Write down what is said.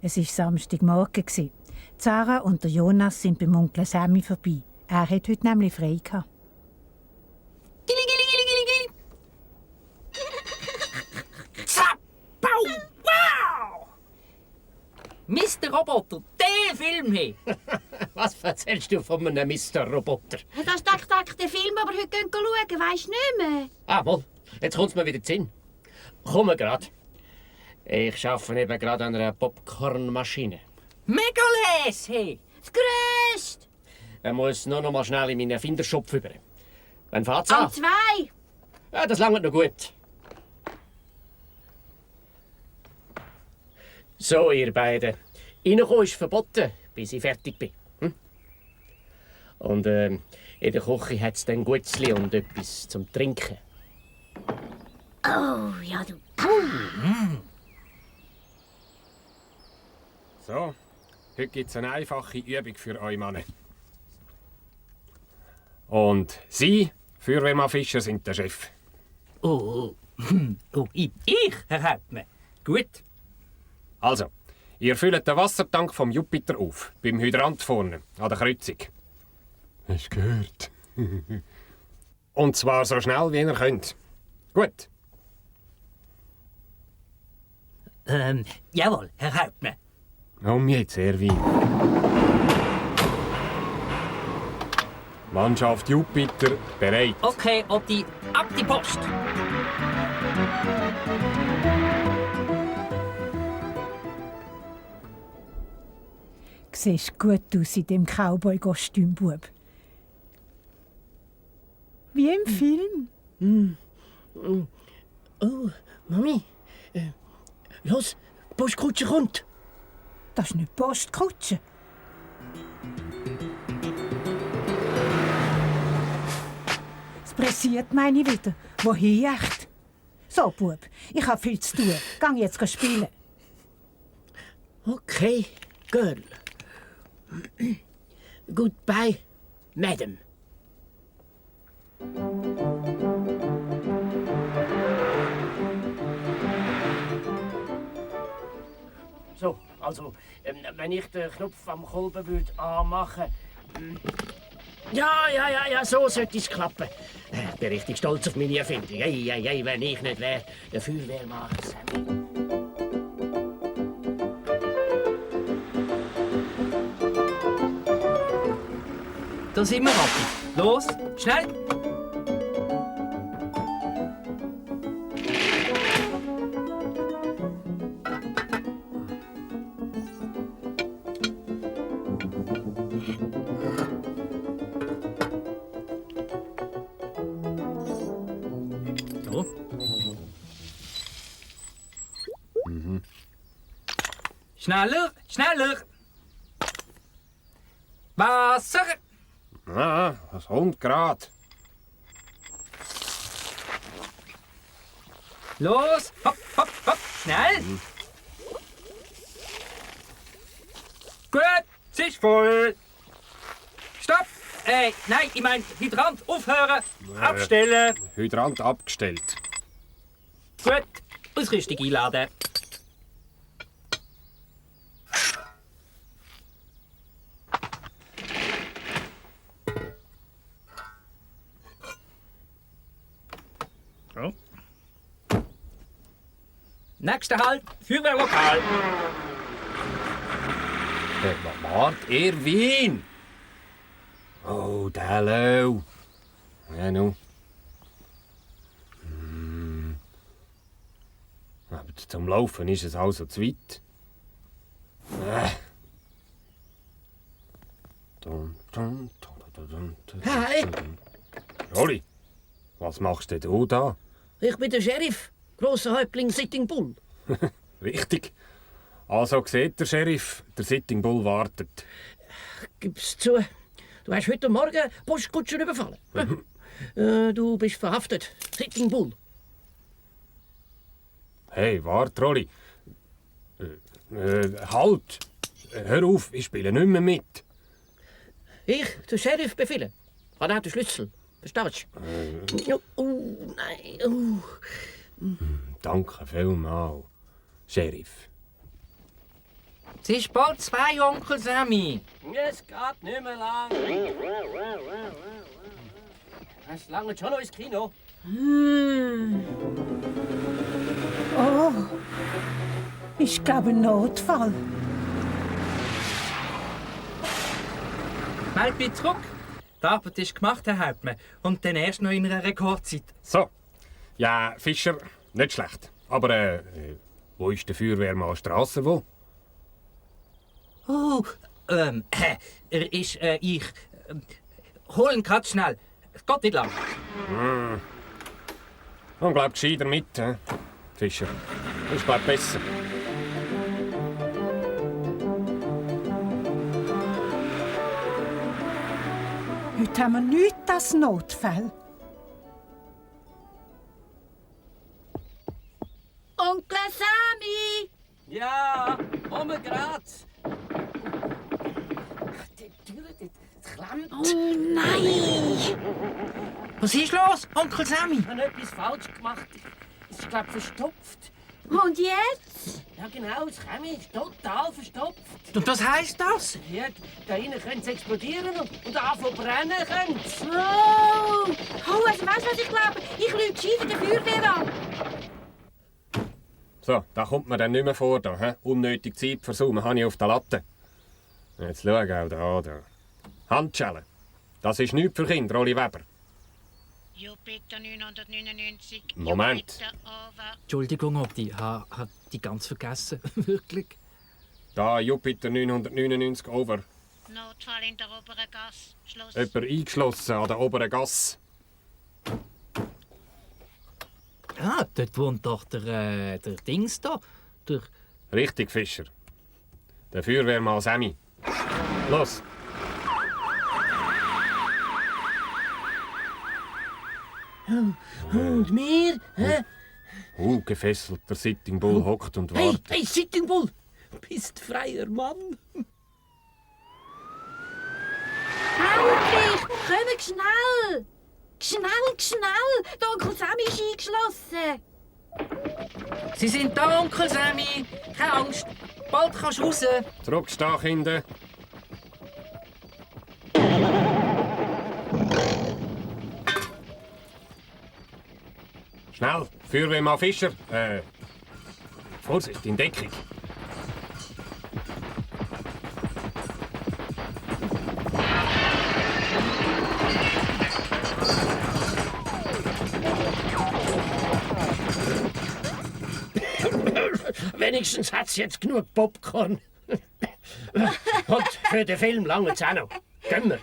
Es war Samstagmorgen. Sarah und der Jonas sind beim Onkel Sammy vorbei. Er hat heute nämlich frei gehabt. Gili, gili, gili, gili, gili. Zapp! Bau! Wow! Mr. Roboter, der Film hier! Was erzählst du von einem Mr. Roboter? Das ist der Film, aber heute gehen schauen, weisst du nicht mehr? Ah, mal, jetzt kommt's mir wieder in den Sinn. Komm grad. Ich arbeite eben gerade an einer Popcornmaschine. Mega les, hey! Das Grösste! Er muss nur noch mal schnell in meinen Erfindershop rüber. Wann fährt's Am an? 2. Ja, das langt noch gut. So, ihr beiden. Reinkommen ist verboten, bis ich fertig bin. Hm? Und in der Küche hat es dann Gutzli und etwas zum Trinken. Oh, ja du. So, heute gibt es eine einfache Übung für euch Männer. Und Sie, Feuerwehrmann Fischer, sind der Chef. Oh, ich, Herr Hauptmann. Gut. Also, ihr füllt den Wassertank vom Jupiter auf, beim Hydrant vorne, an der Kreuzung. Hast du gehört? Und zwar so schnell, wie ihr könnt. Gut. Jawohl, Herr Hauptmann. Jetzt, Erwin. Mannschaft Jupiter bereit. Okay, Otti, ab die Post. Du siehst gut aus in dem Cowboy-Kostüm, Bub. Wie im Film. Oh, Mami. Los, die Postkutsche kommt. Das ist nicht die Postkutsche. Es pressiert meine wieder. Wohin echt? So, Bub, ich habe viel zu tun. Geh jetzt spielen. Okay, Girl. Goodbye, Madam. So, also, wenn ich den Knopf am Kolben würde anmachen. Ja, so sollte es klappen. Ich bin richtig stolz auf meine Erfindung. Ei, wenn ich nicht wäre, der Feuerwehrmann Sammy. Da sind wir, Otti. Los, schnell. So. Schneller, schneller. Wasser. Ah, das kommt grad. Los, hopp, hopp, hopp, schnell. Gut, es ist voll. Stopp. Nein, ich meine, Hydrant aufhören, abstellen. Hydrant abgestellt. Gut, Ausrüstung einladen. Nächster Halt, Feuerwehrlokal. Wart, Erwin! Oh, hello. Ja, nu. Aber zum Laufen ist es also zu weit. Hi, Rolli, was machst denn du da? ich bin der Sheriff. Grosser Häuptling Sitting Bull. Richtig. Also sieht der Sheriff, der Sitting Bull wartet. Gib's zu. Du hast heute Morgen Postkutschen überfallen. Du bist verhaftet. Sitting Bull. Hey, warte, Rolli. Halt! Hör auf, ich spiele nicht mehr mit. Ich, der Sheriff, befehlen. Hat auch den Schlüssel. Verstehst du? Oh, nein. Oh. Danke vielmals, Sheriff. Es ist bald 2, Onkel Sammy. Es geht nicht mehr lang. Es langt schon noch ins Kino. Oh, ich glaube ein Notfall. Meld mich zurück. Die Arbeit ist gemacht, Herr Hauptmann. Und dann erst noch in einer Rekordzeit. So. Ja, Fischer, nicht schlecht. Aber, wo ist der Feuerwehrmann Strasser wo? Oh, er ist, hol ihn grad schnell. Es geht nicht lang. Und glaub gescheiter mit, hä? Fischer. Das ist glaub besser. Heute haben wir nichts als Notfall. Onkel Sammy! Ja, kommen grad. Die Tür, die klemmt. Oh nein! Was ist los, Onkel Sammy? Ich habe etwas falsch gemacht. Es ist, glaube verstopft. Und jetzt? Ja genau, das Chemie ist total verstopft. Und was heisst das? Ja, da innen könnte es explodieren und anfangen brennen könnte es. Oh! Oh, also weißt du, was ich glaube? Ich rufe gescheiter der Feuerwehr an. So, da kommt man dann nicht mehr vor. Da, hä? Unnötig Zeit versäumen habe ich auf der Latte. Jetzt schau auch da. Handschellen. Das ist nichts für Kinder, Rolli Weber. Jupiter 999. Moment. Jupiter over. Entschuldigung, Otti, hat die ganz vergessen. Wirklich? Da, Jupiter 999 over. Notfall in der oberen Gasse. Schluss. Jemand eingeschlossen an der oberen Gasse. Ah, dort wohnt doch der Dings da. Der... Richtig, Fischer. Der Feuerwehrmann Sammy. Los! Und wir? Hä? Gefesselt, der Sitting Bull hockt und Hey, wartet. hey, Sitting Bull! Bist freier Mann. Endlich! Kommt schnell! Schnell! Der Onkel Sammy ist eingeschlossen. Sie sind da, Onkel Sammy. Keine Angst. Bald kannst du raus. Zurückstehen, Kinder. Schnell, Feuerwehrmann Fischer. Vorsicht, in Deckung. Wenigstens hat's jetzt genug Popcorn. Und für den Film lange es auch noch. Gehen wir.